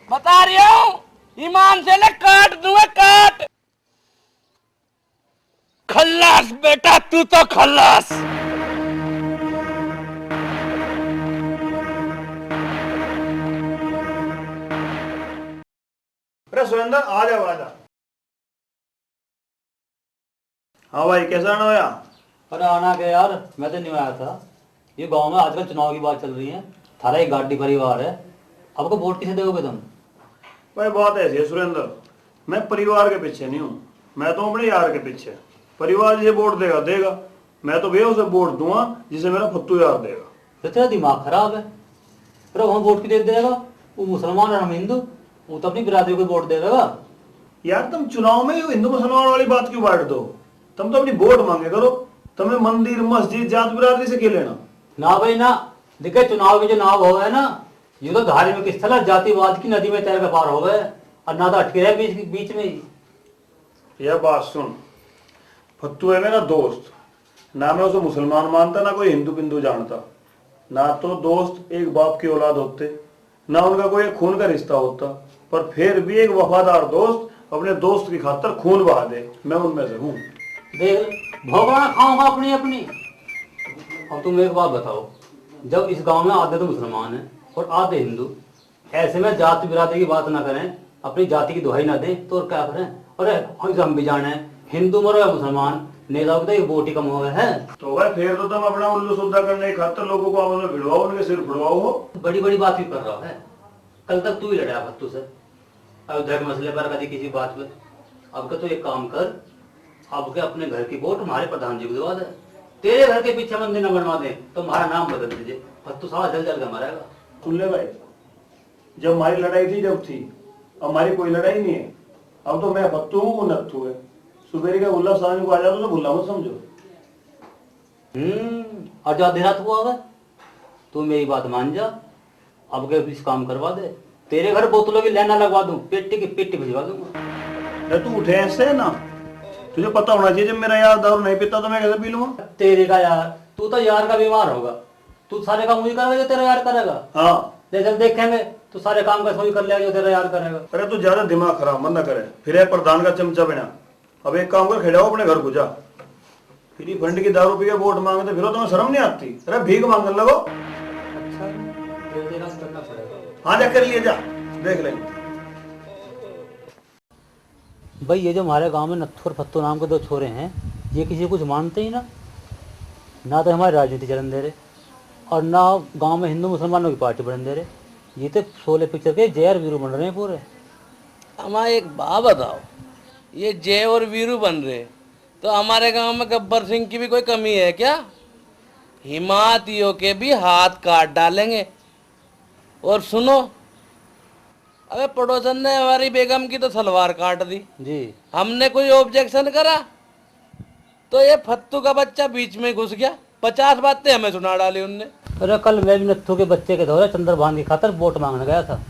बता रही हूँ, ईमान से ना काट दूंगा, काट। खल्लास बेटा, तू तो खल्लास। अरे सुरेंद्र, आ जा, आ जा। हाँ भाई, कैसा आना होया? अरे आना क्या यार, मैं तो नहीं आया था। ये गांव में आजकल चुनाव की बात चल रही है, थारा एक गाड़ी परिवार है, अब को वोट किसे दोगे तुम? भाई, बात ऐसी है सुरेंद्र, मैं परिवार के पीछे नहीं हूँ, मैं तो अपने यार के पीछे। परिवार जिसे वोट देगा, देगा, मैं तो भैया उसे वोट दूंगा जिसे मेरा फत्तू यार देगा। तो तेरा दिमाग खराब है। अरे वहाँ वोट की देख देगा, वो मुसलमान और हम हिंदू, वो तो अपनी बिरादरी को वोट दे देगा। यार, तुम चुनाव में ये हिंदू मुसलमान वाली बात क्यों बांट दो? तुम तो अपनी वोट मांगे करो, तुम्हें मंदिर, मस्जिद, जात बिरादरी से क्या लेना? ना भाई ना, देखे चुनाव में जो नाव हो है ना, ये तो धार्मिक स्थल है, जातिवाद की नदी में तैर के पार हो गए और ना तो अटके रहे बीच, बीच में ही। यह बात सुन, फत्तू है मेरा दोस्त, ना मैं उसे मुसलमान मानता, ना कोई हिंदू पिंदू जानता। ना तो दोस्त एक बाप की औलाद होते, ना उनका कोई एक खून का रिश्ता होता, पर फिर भी एक वफादार दोस्त अपने दोस्त की खातर खून बहा दे, मैं उनमें से हूँ। देख, भोगना खाऊंगा अपनी अपनी। अब तुम एक बात बताओ, जब इस गांव में आधे तो मुसलमान हैं और आधे हिंदू, ऐसे में जात बिरादरी की बात ना करें, अपनी जाति की दुहाई ना दें, तो और क्या करें? अरे, हम, हम भी जाने, हिंदू मरो या मुसलमान, नेताओं की तो एक वोट ही कम हो गए हैं। तो भाई, फिर तो तुम अपना उल्लू सुद्धा करने की खातर लोगों को आपस में भिड़वाओ, उनके सिर फुड़वाओ हो। बड़ी बड़ी बात भी कर रहा है, कल तक तू ही लड़ा फत्तू से अयोध्या के मसले पर, कभी किसी बात पर। अब के तो एक काम कर, अब के अपने घर की वोट हमारे प्रधान जी को दिवा दे। तेरे घर के पीछे मंदिर न बनवा दे तो हमारा नाम बदल दीजिए, फत्तू साला जल जल के मरेगा। सुन ले भाई, जब हमारी लड़ाई थी जब थी, अब हमारी कोई लड़ाई नहीं है। अब तो मैं फत्तू हूँ, वो नत्थू है। सुबेरे का भुल्ला शाम को आ जाता तो भुल्ला मत समझो। हम्म, और जो आधी रात को आवे, तू मेरी बात मान जा, अब के इस काम करवा दे, तेरे घर बोतलों की लाइना लगवा दूं, पेटी की पेटी भिजवा दूंगा। अरे तू उठे ऐसे है ना, तुझे पता होना चाहिए, जब मेरा यार दारू नहीं पीता तो मैं कैसे पी लूंगा? तेरे का यार, तू तो यार का व्यवहार होगा, तू सारे काम वही करेगा जो तेरा यार करेगा। हाँ। ले चल देखेंगे, तू सारे काम का वही कर लेगा जो तेरा यार करेगा। अरे तू ज्यादा दिमाग खराब मत ना करे, फिर ये प्रधान का चमचा बना। अब एक काम कर, खड़ा हो अपने घर को जा। फ्री फंड की दारू पी के वोट मांगते फिरो, तुम्हें शर्म नहीं आती? अरे भीख मांगने लगो। अच्छा, ये तेरा करना पड़ेगा। हाँ, जा कर लिए, जा, देख लेंगे। भाई, ये जो हमारे गांव में नत्थू और फत्तू नाम के दो छोरे हैं, ये किसी को कुछ मानते ही ना, ना तो हमारी राजनीति चलन दे रहे और ना गांव में हिंदू मुसलमानों की पार्टी बनने दे रहे। ये तो शोले पिक्चर के जय और वीरू बन रहे हैं पूरे। अमा, एक बात बताओ, ये जय और वीरू बन रहे तो हमारे गांव में गब्बर सिंह की भी कोई कमी है क्या? हिमातियों के भी हाथ काट डालेंगे। और सुनो, अबे पड़ोसन ने हमारी बेगम की तो सलवार काट दी जी। हमने कोई ऑब्जेक्शन करा तो ये फत्तू का बच्चा बीच में घुस गया, पचास बातें हमें सुना डाली उनने। अरे कल मैं भी नत्थू के बच्चे के धोरे चंद्रभान की खातर वोट मांगने गया था।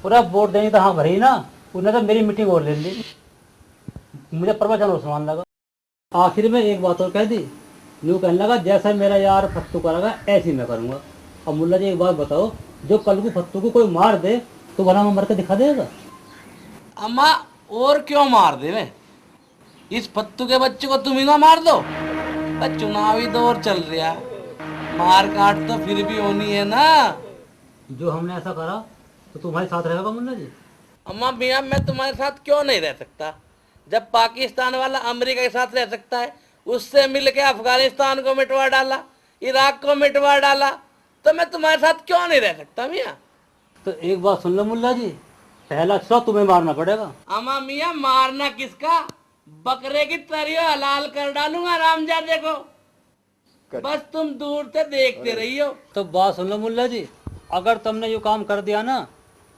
पूरा वोट देने तो हाँ भरी ना, उन्हें तो मेरी मीटिंग और ले ली। मुझे प्रवचन और सुनाने लगा। आखिर में एक बात और कह दी, यूं कहने लगा, "जैसा मेरा यार फत्तू करेगा, ऐसे ही मैं करूंगा।" अब मुल्ला जी, एक बात बताओ, जो कल को फत्तू को कोई मार दे, तो भला मैं मर के दिखा देगा? अम्मा, और क्यों मार देवे? इस फत्तू के बच्चे को तुम ही ना मार दो। पर चुनावी दौर चल रहा, मार काट तो फिर भी होनी है ना। जो हमने ऐसा करा, तो तुम्हारे साथ रहेगा मुल्ला जी? अम्मा मियाँ, मैं तुम्हारे साथ क्यों नहीं रह सकता? जब पाकिस्तान वाला अमेरिका के साथ रह सकता है, उससे मिलके अफगानिस्तान को मिटवा डाला, इराक को मिटवा डाला, तो मैं तुम्हारे साथ क्यों नहीं रह सकता मियाँ? तो एक बात सुन लो मुल्ला जी, पहला छुरा तुम्हें मारना पड़ेगा। अमा मियाँ, मारना किसका? बकरे की तरियो हलाल कर डालूंगा रामजादे को। बस तुम दूर से देखते रहियो। तो बात सुन लो मुल्ला जी, अगर तुमने यो काम कर दिया ना,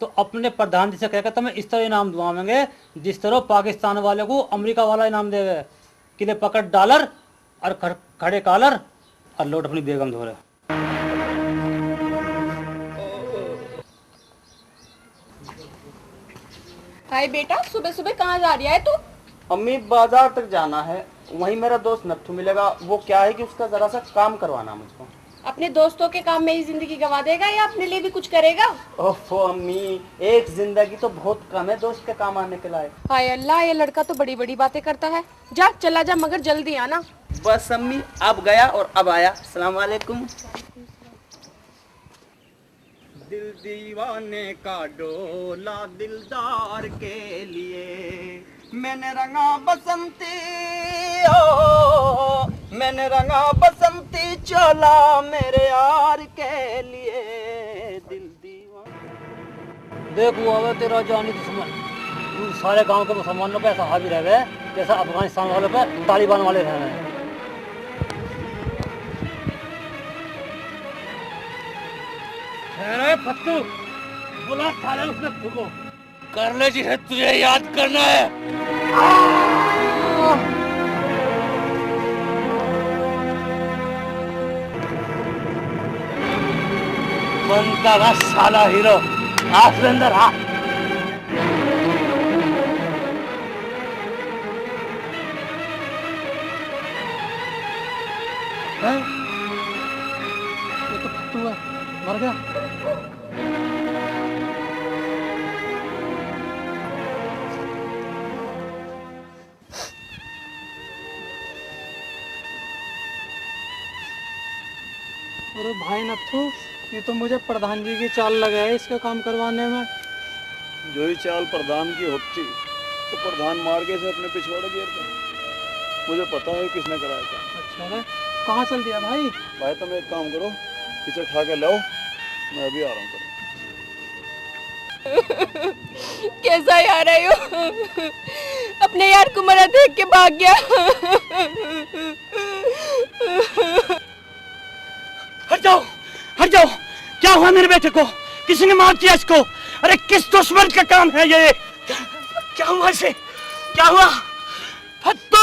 तो अपने प्रधान जी से कहकर तुम्हें इस तरह इनाम दुआवेंगे, जिस तरह पाकिस्तान वाले को अमेरिका वाला इनाम देवे। किले पकड़ डॉलर और खड़-, खड़े कॉलर और लौट अपनी बेगम धोरे। हाय बेटा, सुबह सुबह कहाँ जा रहा है तू? अम्मी, बाजार तक जाना है, वहीं मेरा दोस्त नत्थू मिलेगा। वो क्या है कि उसका जरा सा काम करवाना मुझको। अपने दोस्तों के काम में ही जिंदगी गवा देगा या अपने लिए भी कुछ करेगा? ओफो अम्मी, एक जिंदगी तो बहुत कम है दोस्त के काम आने के लायक। हाय अल्लाह, ये लड़का तो बड़ी बड़ी बातें करता है। जा, चला जा, मगर जल्दी आना। बस अम्मी, अब गया और अब आया। अस्सलाम वालेकुम। दिल दीवाने का डोला दिलदार के लिए, मैंने रंगा बसंती, ओ, मैंने रंगा बसंती चोला मेरे यार के लिए, दिल दीवाने। देख, वो आवे तेरा जानी दुश्मन, तू सारे गांव के मुसलमानों पे ऐसा हावी रहवे जैसा अफगानिस्तान वालों पे तालिबान वाले रहवे। अरे फत्तू, बुला साले उस नत्थू को। कर ले जिसे तुझे याद करना है। बनता ना साला हीरो। आ सुरेंद्र, आ। हैं? ये तो फत्तू है, मर गया। अरे भाई नत्थू, ये तो मुझे प्रधान जी की चाल लगे है इसका काम करवाने में। जो ही चाल प्रधान की होती, तो प्रधान मार के इसे अपने पिछवाड़े घेरता। मुझे पता है किसने कराया था। अच्छा रे, कहाँ चल दिया भाई? भाई, तुम एक काम करो, इसे उठा के लाओ, मैं अभी आ रहा हूँ। कैसा यार है यो? अपने यार को मरा देख के भाग गया। हट जाओ, हट जाओ। क्या हुआ मेरे बेटे को? किसी ने मार दिया इसको? अरे, किस दुश्मन का काम है ये? क्या, क्या हुआ इसे? क्या हुआ? फत्तू!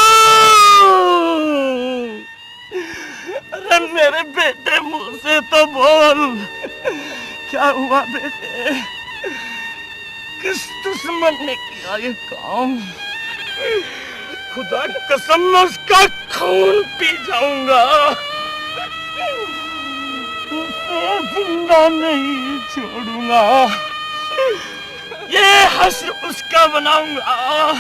अरे मेरे बेटे, मुंह से तो बोल, क्या हुआ बेटे? किस दुश्मन ने किया ये काम? खुदा कसम, मैं उसका खून पी जाऊंगा, उसे जिंदा नहीं छोड़ूंगा। ये हश्र उसका बनाऊंगा।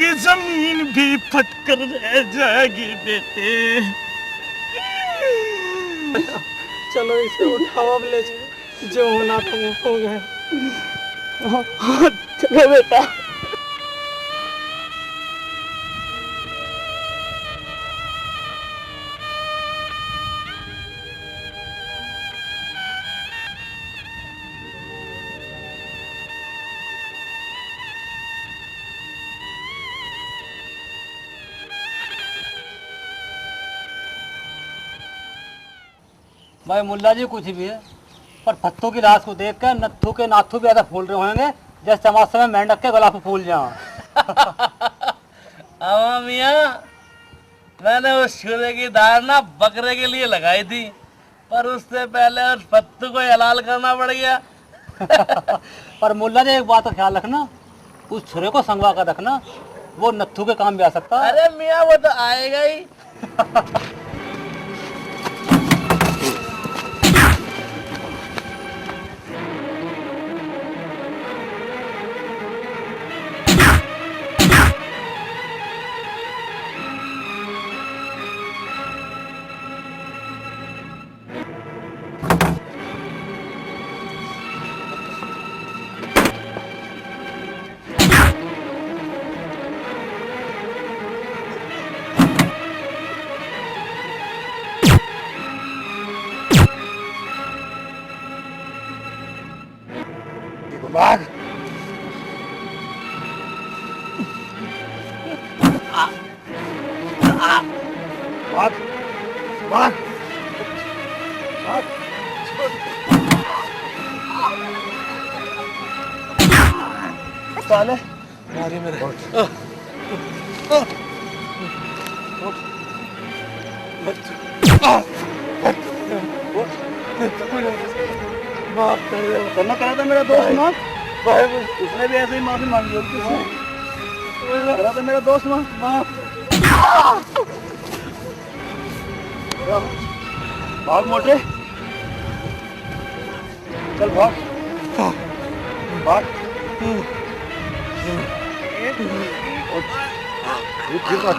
ये जमीन भी फटकर रह जाएगी बेटे। चलो इसे उठाओ, अब ले जाओ। जो होना था वो हो गया। चलो बेटा। भाई मुल्ला जी, कुछ भी है, पर फत्तू की लाश को देख कर नत्थू के नाथू भी ऐसा फूल रहे होंगे, जैसे चमासे में मेंढक के गुलाब फूल जाओ। आवा मियाँ, मैंने उस छुरे की धार ना बकरे के लिए लगाई थी, पर उससे पहले उस फत्तू को हलाल करना पड़ गया। पर मुल्ला जी, एक बात का ख्याल रखना, उस छुरे को संगवा कर रखना, वो नत्थू के काम भी आ सकता है। अरे मियाँ, वो तो आएगा ही। भाग। भाग। भाग। भाग। साले। मारी मेरे। उठ। उठ। उठ। उठ। माफ कर दे। तन्ने करा था मेरा दोस्त माफ। भाई, उसने भी ऐसे ही माफी मांगी होगी तुझसे। करा था मेरा दोस्त माफ। माफ। भाग मोटे। चल भाग। भाग। उठ, उठ, उठ।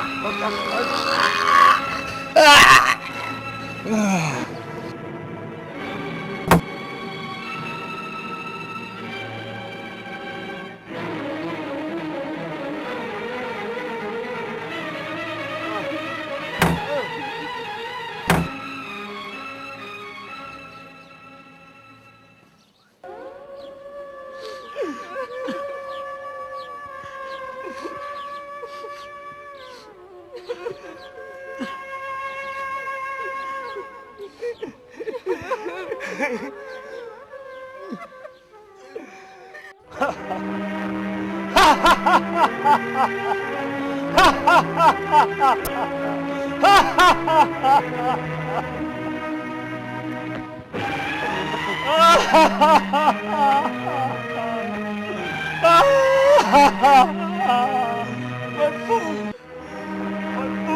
पत्तू,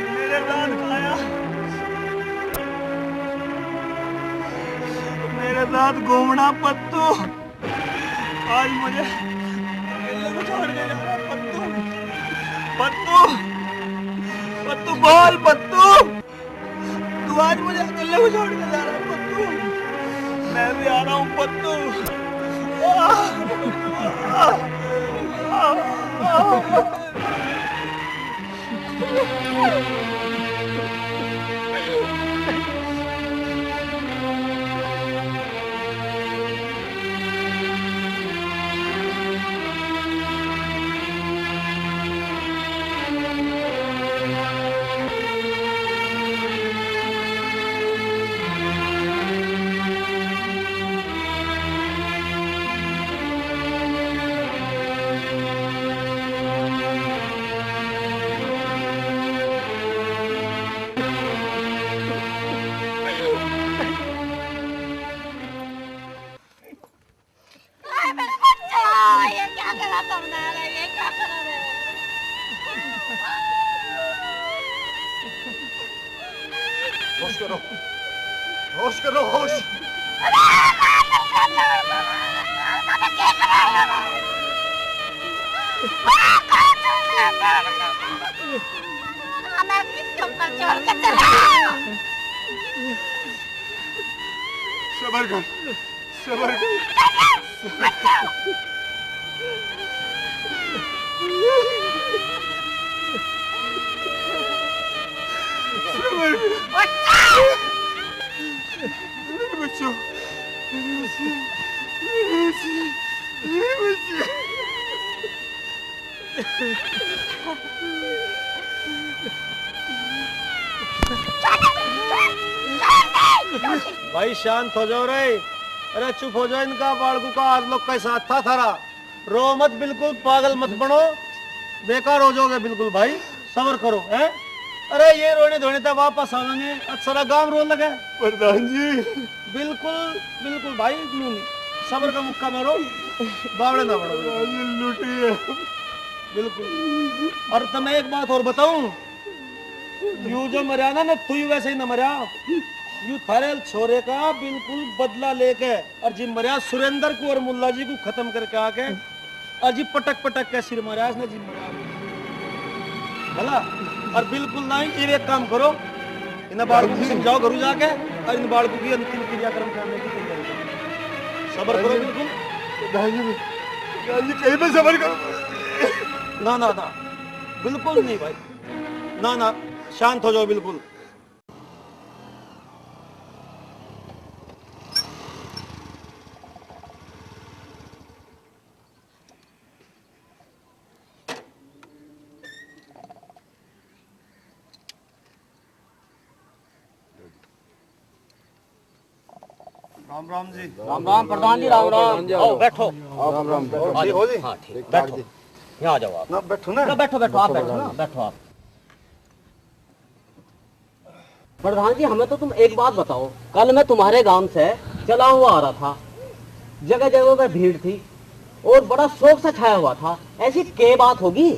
मेरे साथ खाया, मेरे साथ घूमना पत्तू। आज मुझे अकेले को छोड़ के जा रहा है पत्तू। पत्तू, पत्तू बोल पत्तू। तू आज मुझे अकेले को छोड़ के जा रहा है पत्तू। मैं भी आ रहा हूँ पत्तू। हाय मेरे बच्चा, ये क्या गला पड़ना है, ये क्या कर रहे हैं? होश करो, होश करो, होश। अरे, मार दे, मार दे, मार दे, मार दे, मार दे, मार दे। हमें किसके ऊपर छोड़ के चला गया? सबर कर, सबर कर। सबर कर। मेरे बच्चों, मेरे बच्चे, मेरे बच्चे, मेरे बच्चे। भाई, शांत हो जाओ रे। अरे, चुप हो जाओ। इनका बालकू का आज लोग का साथ था थारा। रो मत, बिल्कुल पागल मत बनो, बेकार हो जाओगे बिल्कुल भाई। सब्र करो, हैं? अरे, ये रोने धोने तक वापस आवेंगे। अच्छा, सारा गांव रो लगे। प्रधान जी। बिल्कुल, बिल्कुल भाई, न्यू नहीं। सब्र का मुक्का मारो, बावड़े ना बनो। प्रधान जी, लूटी है। बिल्कुल। और तुम्हें एक बात और बताऊं, यू जो मरया ना, ना तू ही वैसे ही ना मरया। यू थारे छोरे का बिल्कुल बदला लेके, और जी मरया सुरेंद्र को और मुल्ला जी को खत्म करके आके, और जी पटक पटक के सिर मारा इसने, जी मरया। भला, और बिल्कुल ना ही, ये एक काम करो, इन्हें बालकों को समझाओ घरों जाके, और इन बालकों की अंतिम क्रियाक्रम करने की तैयारी करो। सब्र करो बिल्कुल। प्रधान जी, प्रधान जी, कहीं पे सब्र करो। ना, ना, ना, बिल्कुल नहीं भाई। ना, ना, शांत हो जाओ बिल्कुल। राम राम जी। राम राम प्रधान जी, राम राम। आओ, बैठो। राम राम। ठीक हो जी? हाँ, ठीक। बैठो। यहाँ आ जाओ आप। ना, बैठो ना। ना, बैठो, बैठो, आप बैठो ना, बैठो आप। प्रधान जी, हमें तो तुम एक बात बताओ, कल मैं तुम्हारे गांव से चला हुआ आ रहा था, जगह जगह पर भीड़ थी और बड़ा शोक सा छाया हुआ था, ऐसी के बात होगी?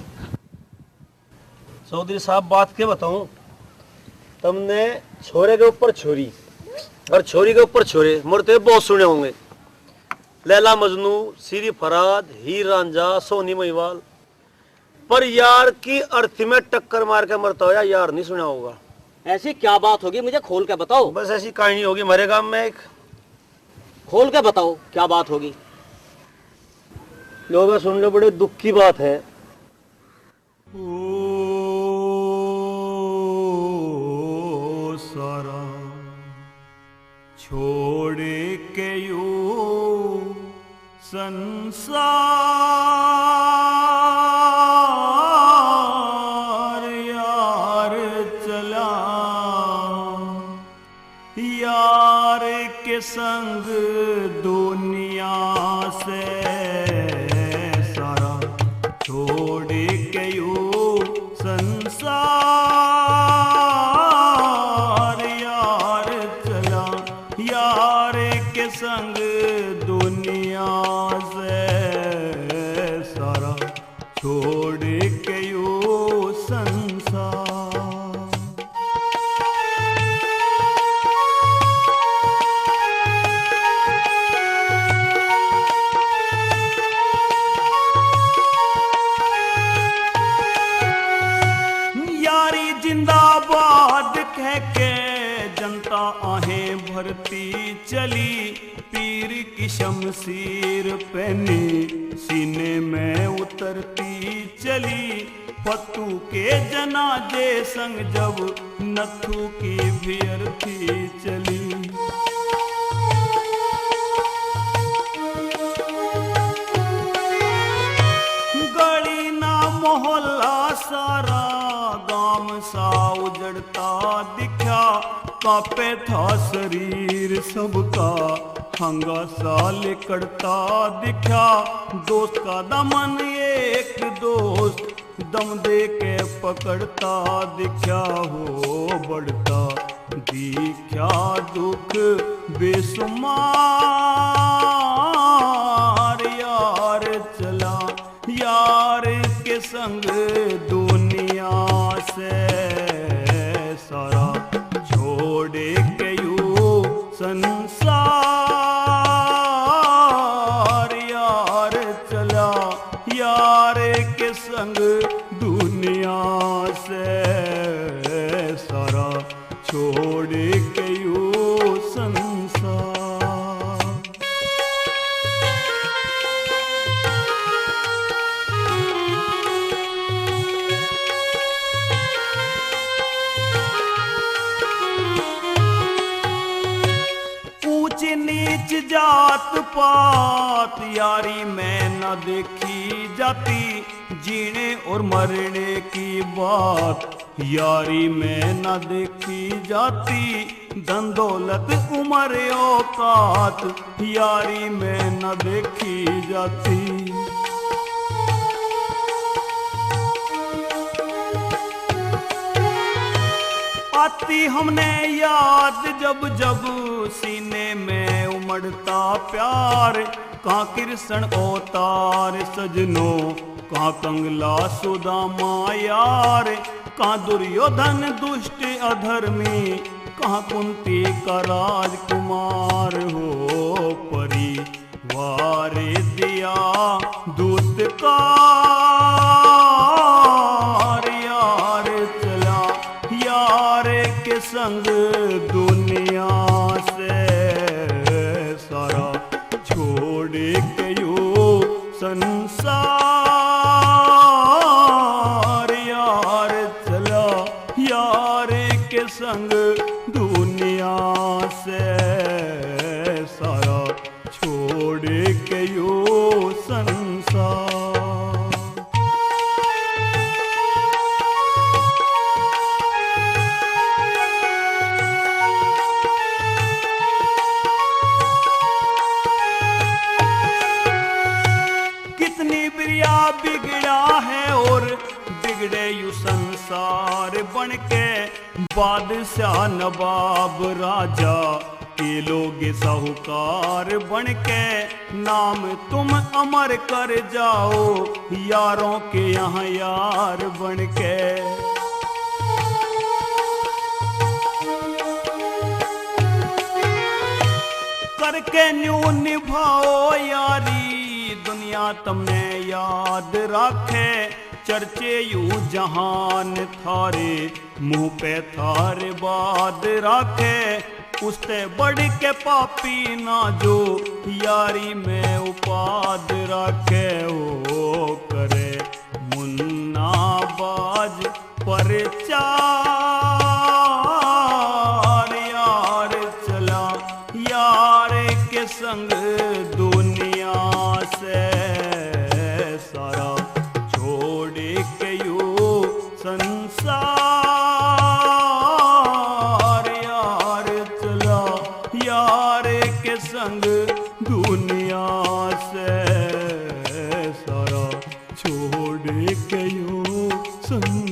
चौधरी साहब, बात के बताऊं, तुमने छोरे के ऊपर छोरी और छोरी के ऊपर छोरे मरते बहुत सुने होंगे। लैला मजनू, सीरी फराद, हीर रांझा, सोहनी महिवाल, पर यार की अर्थी में टक्कर मार के मरता होया यार नहीं सुना होगा। ऐसी क्या बात होगी, मुझे खोल के बताओ। बस ऐसी कहानी होगी हमारे गांव में एक। खोल के बताओ, क्या बात होगी? लो बे, सुन लो, बड़े दुख की बात है। ओ सारा छोड़ के यो संसार यार चला, यार के संग दुनिया से सारा छोड़ के यो संसार यार चला, यार के संग दुनिया से सारा छोड़ के यो संसार। यारी जिंदाबाद कह के जनता आहें भरती चली, पीर की शमशीर पहनी सीने में उतरती चली। फतू के जनाजे संग जब नथू की भी अर्थी चली। गली ना मोहल्ला सारा गाम सा उजड़ता दिख्या, कांपे था शरीर सबका, हंगा सा लिकड़ता दिख्या। दोस्त का दामन एक दोस्त दम दे के पकड़ता दिख्या हो, बढ़ता दिख्या दुख बेसुमार। यार चला यार के संग दुनिया से सारा छोड़ के यू संसार। यार चला यार संग दुनिया से सारा छोड़ के यू संसार। ऊंच नीच जात पात यारी में न देखी जाती, जीने और मरने की बात यारी में न देखी जाती, धन दौलत उम्र औकात यारी में न देखी जाती। आती हमने याद जब जब सीने में उमड़ता प्यार, कहाँ कृष्ण अवतार सजनो, कहाँ कंगला सुदामा यार, कहाँ दुर्योधन दुष्ट अधर्मी, कहाँ कुंती का राजकुमार हो। परिवार दिया दूत कार यार, चला यार के संग दुनिया से सारा छोड़ के यू संसार यार, चला यार के संग दुनिया से सारा छोड़ के यू संसार। कितनी बिरिया बिगड़ा है और बिगड़े यू संसार बन के, बादशाह नवाब राजा के लोग साहूकार बन के, नाम तुम अमर कर जाओ यारों के यहाँ यार बन के। करके न्यू निभाओ यारी, दुनिया तमने याद राखे, चर्चे यू जहान थारे, मुंह पे थारे बाद राखे। उसते बढ़ के पापी ना जो यारी में उपाद राखे, ओ करे मुन्ना बाज प्रचार यार, चला यार के संग दुनिया से सारा छोड़ के यू संसार यार, चला यार के संग दुनिया से सारा छोड़ के यू संसार।